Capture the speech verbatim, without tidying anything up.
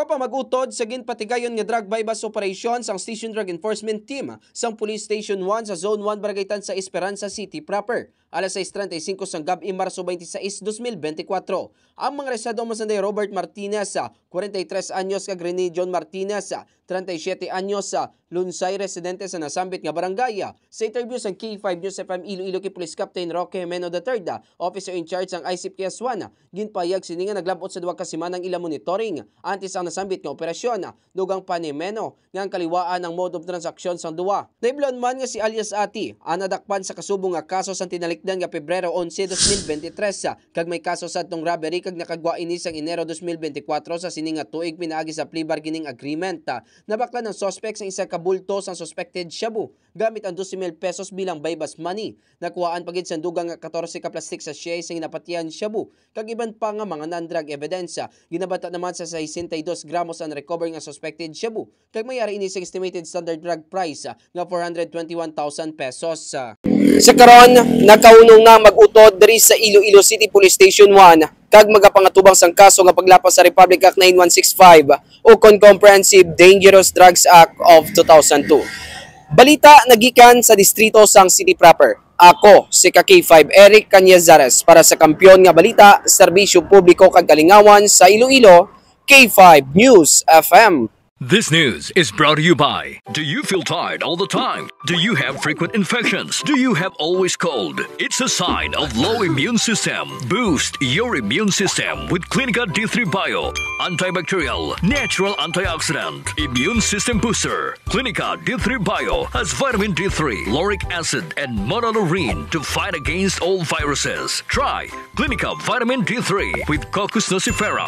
Pamag-utod sa ginpatigayon nga drug buy-bust operation sang Station Drug Enforcement Team sang Police Station one sa Zone one, Barangay ten sa Esperanza City proper, alas sais treinta y cinco sang gab-i, Marso twenty-six, dos mil bente kwatro. Ang mga arestado amo sanday Robert Martinez, ah, kwarenta y tres anyos, kag Rene John Martinez, ah, treinta y siete anyos, ah, Lunsay, residente sa nasambit nga barangay. Sa interview sang K five News F M Iloilo kay Police Captain Roque Jimeno the third, ah, officer in charge sang I C P S one, ah, ginpahayag sini nga naglab-ot sa duha ka semana ang ila monitoring antes ang nasambit nga operasyon, ah, dugang pa ni Jimeno nga ang kaliwaan ang mode of transaction sang duha. Nahibaloan man nga si alias Ati ang nadakpan sa kasubong nga kaso sang tinalikdan nga Pebrero onse, dos mil bente tres, ah, kag may kaso sadtong robbery kag nakagwa ini sang Enero dos mil bente kwatro sa sini nga tuig pinaagi sa plea bargaining agreement. Ah, nabaklan ang suspect sa isa ka bulto sang suspected shabu gamit ang dose mil pesos bilang buy-bust money. Nakuhaan pa gid sang dugang nga katorse ka plastic sachet sa ginapatihan shabu kag iban pa nga mga non-drug evidence. Ginabata naman sa sesenta y dos gramos ang recover nga suspected shabu, kag may ari ini sa estimated standard drug price, ah, nga four hundred twenty-one thousand pesos. Sa karon, nakahunong na mag-utod diri sa Iloilo City Police Station one kag magapangatubang sang kaso nga paglapas sa Republic Act nine one six five, o kon Comprehensive Dangerous Drugs Act of two thousand two. Balita nagikan sa distrito sang City Proper. Ako si ka K five Eric Cañizares para sa Kampiyon nga Balita, Serbisyo Publiko kag Kalingawan sa Iloilo, K five News F M. This news is brought to you by: Do you feel tired all the time? Do you have frequent infections? Do you have always cold? It's a sign of low immune system. Boost your immune system with Clinica D three Bio, antibacterial, natural antioxidant, immune system booster. Clinica D three Bio has vitamin D three, lauric acid, and monolaurin to fight against all viruses. Try Clinica Vitamin D three with Cocos nucifera.